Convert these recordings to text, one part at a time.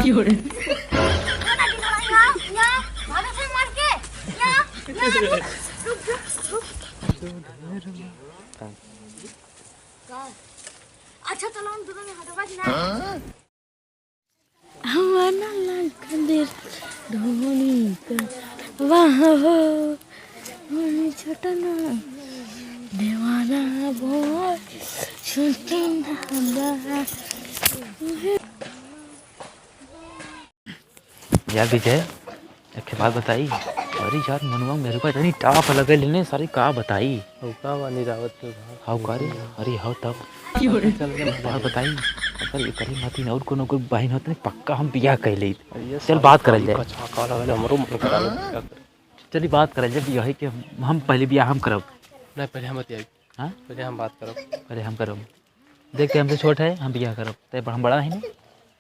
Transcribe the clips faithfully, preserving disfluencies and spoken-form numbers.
यहाँ, यहाँ, भागो से मार के। यहाँ, यहाँ, रुक, रुक, रुक, रुक। का? अच्छा, चलो, हम दोनों में हटवा जी ना। हमारा लाल खंदेर धोनी का वाह हो, वही छोटा ना दीवाना बोल, छोटा ना बा। यार विजय, एक ठे बात बताई। अरे यार, मनुआ मेरे को इतनी टाप लगे लेने, सारी का बताई? हौ का बानी रावत के भाई? हौ का रे? अरे हौ तब। चल के बात बताई। अगर ये करी मती और कोनो कोई बहिन होत नहीं, पक्का हम बियाह कर लेत। अरे ये चल सारी बात करल सारी जाए। कछवा का लगल, हमरो मन करा लगे बियाह करे। चली बात करल जाए, बियाह के हम, हम पहले बियाह हम करब। नहीं, पहले हम बतियाई। हाँ? पहले हम बात करब। पहले हम करब। देख, ते हमसे छोट है, हम बियाह करब। ते हम बड़ा है ना?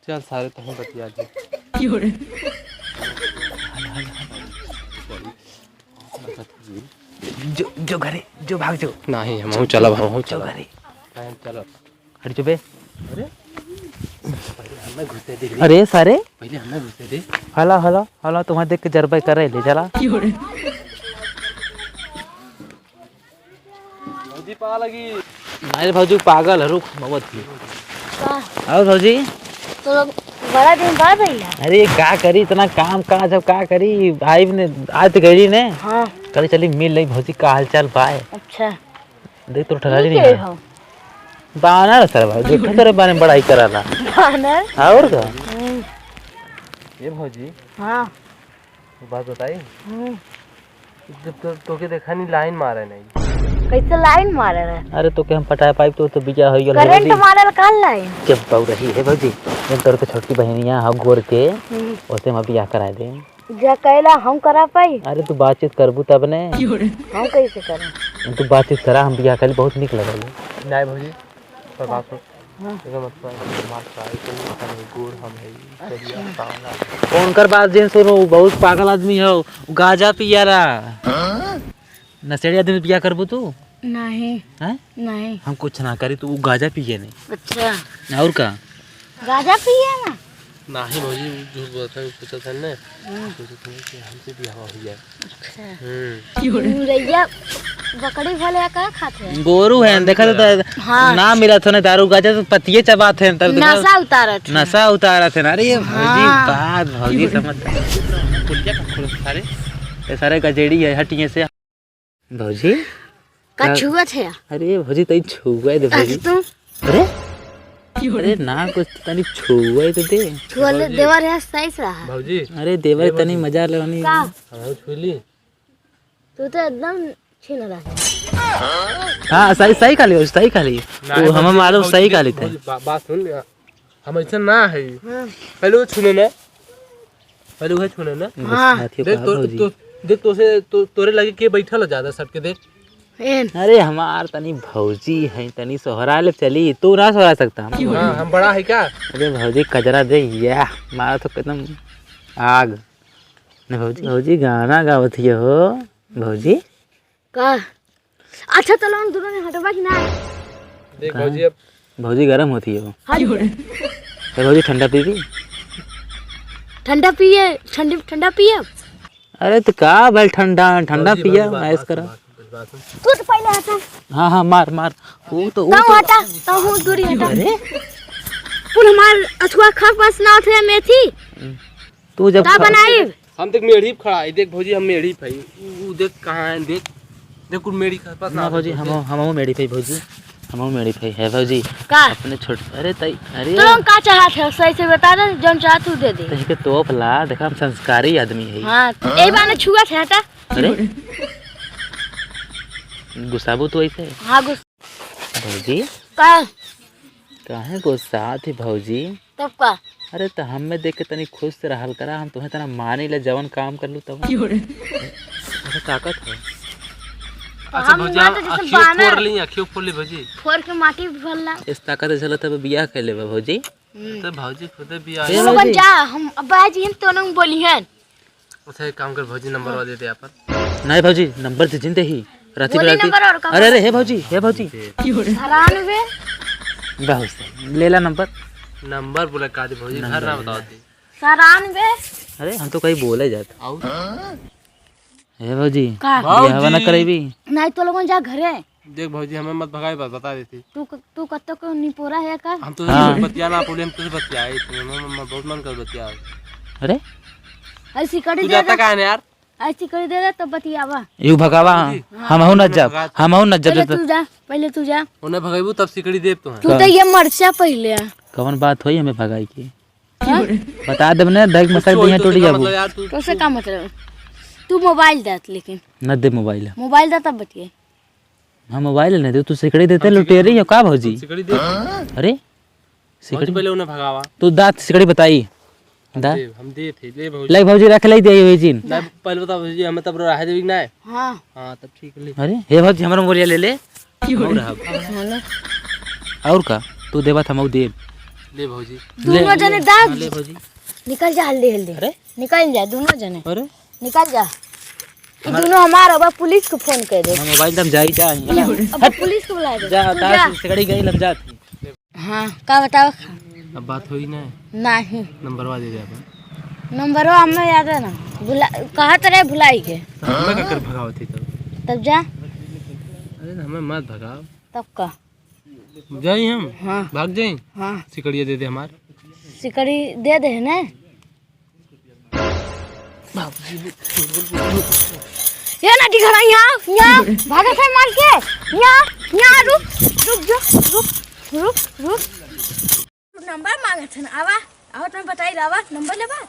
चल सारे, तहीं बतिया दे। जो, जो घरे, जो भाग जो। नहीं, हमहू चलब, हमहू जो चलब। घरे। नहीं, हम चलब। हट जो बे। अरे, पहले हमें घुसे दे। अरे सारे। पहले हमें घुसे दे। हला, हला, हला, तुम्हें देख के जरबे करे, ले चला। भौजी पा लगी। नहीं रे भौजी, पागल है, रुक, मवत की। का? और भौजी? तो लोग बड़ा दिन बाद भइला। अरे का करी, इतना काम काज, अब का करी, आई ने, आज तो गई ने। हाँ। कल चली मिल लई भौजी, का हाल चाल बाय? अच्छा। देख तोर ठरारी ठीक नहीं है है। हो। बानर सर भाई, देखो तेरे बारे में बड़ाई कराला। बानर? और का? हम्म। ये भौजी। हाँ। वो बात बताई? हम्म। जब तो, तोके देखा नहीं, लाइन मारे नहीं। कैसे लाइन मारे रहे? अरे तोके हम पटाए पाइब तो, तो बिया हो गया करंट भौजी। मारल का लाइन? जब बहु रही है भौजी, जब तोर के छोटकी बहनिया हो गोर के, हम्म। ओसे हम बिया करा दे। जा कैला हम करा पाई? अरे तू बातचीत करबू तब ने। हम कैसे करें? तू बातचीत करा, हम बिया करी बहुत निक लगल। नहीं भौजी, पर बात सुन। हाँ। एकर मतलब हमार साइकिल हम है, गोर हम है, ई करिया अच्छा। काला। उनकर बात जिन सुनो, उ बहुत पागल आदमी हो, उ गांजा पियला। हाँ? नशेड़ी आदमी बिया करबू तू? नहीं। हैं? नहीं। हम कुछ ना करी, तू उ गांजा पिए नहीं। अच्छा। और का? गांजा पिए ना? नाही भौजी, उ झूठ बोलत है, उ सोचत है ना, हम्म। सोचत है कि हमसे बियाह हो जाए। अच्छा। हम्म। मुरैया बकरी भले का खात है? गोरू है, देखा तो, हाँ। ना मिलत हो ना दारू गांजा, तो पतिये चबात है, तब देखा नशा उतारत है। नशा उतारत है ना। अरे ये भौजी, हाँ। बात भौजी समझ। पुलिया का खोलो सारे, ये सारे गजेड़ी है, हटिए से। भौजी? का का छुअत है? अरे भौजी, तनी छुआ दे आज भौजी। तू? अरे? अरे ना, कुछ तनी छुआ तो दे। छुआ ले, भौजी। देवर है, सही से रहा। भौजी। अरे देवर, ए भौजी। तनी मजा लेवनी। का? हाँ, छुली। तू तो एकदम छीन रहा है। हाँ, सही, सही खाली, सही खाली। ना, वो भौजी, हमें मालूम भौजी, सही देख, खाली थे। भौजी, बा-, बात सुन, हम ऐसे ना है। हाँ। पहले वो छूने ना, पहले वो छूने ना। गुस्सा हाँ। थी देख, कहा तो, भौजी। तो, देख, तो से, तो, तोरे लगे के बैठल है ज्यादा सट के देख। एन। अरे, हमार तनी भौजी है, तनी सोहरा ले चली, तू ना सोहरा सकता हम। हाँ, हम बड़ा है का? अरे भौजी, कजरा दे, या, मारा तो एकदम आग। नहीं भौजी, भौजी गाना गावत हिय हो, भौजी। का? अच्छा, चलो हम दोनों ने हटवा कि ना? देख कहाँ? भौजी, अब भौजी गरम होती है वो। हाँ जी। ए भौजी, ठंडा पीबी? ठंडा पिए, ठंडी, ठंडा पिए। अरे तो का भाई, ठंडा, ठंडा भौजी, पिया, भौजी, बात, ऐश बात, करा। बात, बात, बात। तू तो पहले हटा। हाँ, हाँ, मार, मार। वो तो, वो तू तो हटा, तू हूँ दूरी हटा। अरे। कुल हमार अथुआ खा पास ना थे मेथी। तू जब का खा- बनाई? हम देख मेढ़ी पे खड़ा है, देख भौजी, हम मेढ़ी पे है। उ, उ देख कहाँ है, देख, देख कुल मेढ़ी के पास ना ना भौजी, हम, हम मेढ़ी पे है भौजी, हम मेढ़ी पे है भौजी। का? अपने छोट, अरे ताई, अरे तो हम का चाहत है, सही से बता दे, जौन चाहत तू दे दे। तही के तोप ला, देखा हम संस्कारी आदमी है। हाँ, ए बाने छुआ थे, हटा। अरे? गुस्साबू तू ऐसे? हाँ, गुस्सा। भौजी? का? काहे गुस्सात ही भौजी? तब का? अरे, त हमें देख के तनी खुश से रहल करा, हम तुम्हें तना मानी ले, जवन काम कर लू तवन। क्यों रे? अरे, ताकत है। अच्छा, हम भौजी, ना तो जैसे आँखियों बानर। फोड़ ली, आँखियों फोड़ ली, भौजी। फोड़ के माटी भरला। इस ताकत से चलत है, बियाह कर लेबा, भौजी। हम्म। तो भौजी खुदे बियाह ए, हम लोगन भौजी। जा, हम अब बाजी हम तो नहीं बोली हैं। अच्छा, एक काम कर भौजी, नंबरवा दे दे आपन। नहीं भौजी, नंबर दे जिंदे ही। राती बोली बेराती। नंबर और का अरे, अरे, बोला? हे भौजी, हे भौजी। हरान हुए। बहुत सही। ले ला नंबर। नंबर बोला का दे भौजी, घर नंबर ना ले बताओ ला। दे। सरान बे। अरे, हम तो कहीं बोले जात। आऊ? ए भौजी, का? बियाहवा ना भौजी। करैबी? नहीं, तो लोगन जा घरे। देख भौजी, हमें मत भगाई, बस बता देती। तू क-, तू कत्तो को निपोरा है का? हम तो हाँ। बतिया ना बोले, हम तुझे बतियाए, हमें, हमें बहुत मन कर बतिया। अरे? ऐसी कड़ी तू दे जाता दे। कहाँ है यार? ऐसी कड़ी दे दे तो बतियावा। यू भगावा, भौजी। हाँ। हमहू न हमें जाब, भगा दे। हमहू न जाब पहले जब तक तू जा, पहले तू जा। उन्हें भगाइबू तब सिकड़ी देब तो। तू का? तो ये मरचा पहले आ। कौन बात होई हमें भगाई की? हाँ? बता देब ने, दाई के मसक कुछ दहिया होई तो टूट देखा, जाबू। मतलब यार, तू, तोसे तू का मतलब? तू मोबाइल देत, लेकिन। न दे मोबाइल। मोबाइल दे तब बतिये। हाँ, मोबाइल नहीं दे, तू सिकड़ी देते हम लुटेरी हो का भौजी? सिकड़ी दे। अरे, भौजी सिकड़ी? पहले उन्हें भगावा। तू दात सिकड़ी बताई। हम दा? देब, हम देब, ले भौजी। ले भौजी, रख ले दे ये जिन। नहीं, पहले बता भौजी, हमें तब रहा देवी ना है। हाँ। हाँ, तब ठीक ले। अरे, हे भौजी, हमारा मोबाइल ले ले। और अब? हाँ, ले। और का? तू देबा त हमहू देब। ले भौजी। ले। दोनों जने दाब। हाँ, ले भौजी। निकल जा, हल्दी, हल्दी। अरे? निकल जा, दोनों जने। अरे? निकल जा। ये हमार दोनों हमार, अब पुलिस को फोन कर दे। हम मोबाइल दम जाई जा। अब पुलिस को बुला दे। जा, तू तार जा। से सिकड़ी गई लग जात। हाँ, का बताओ? अब बात होई ना। नहीं। नंबरवा दे दे अपन। नंबरवा हमें याद है ना। भुला, कहा तो रहे भुलाई के। तो हमें का कर भगावत है तब? तब जा। अरे ना, हमें मत भगाओ। तब का? जाई हम? हाँ। भाग जाई? हाँ। सिकड़िया दे दे हमार। सिकड़ी दे दे ने। ये ना दिख रहा, यहाँ, यहाँ, भागत है मार के, यहाँ, यहाँ, रुक, रुक जा, रुक, रुक, रुक। नंबर मांगत है ना, आवा, आवा, तुम बताई, आवा, नंबर लेबा?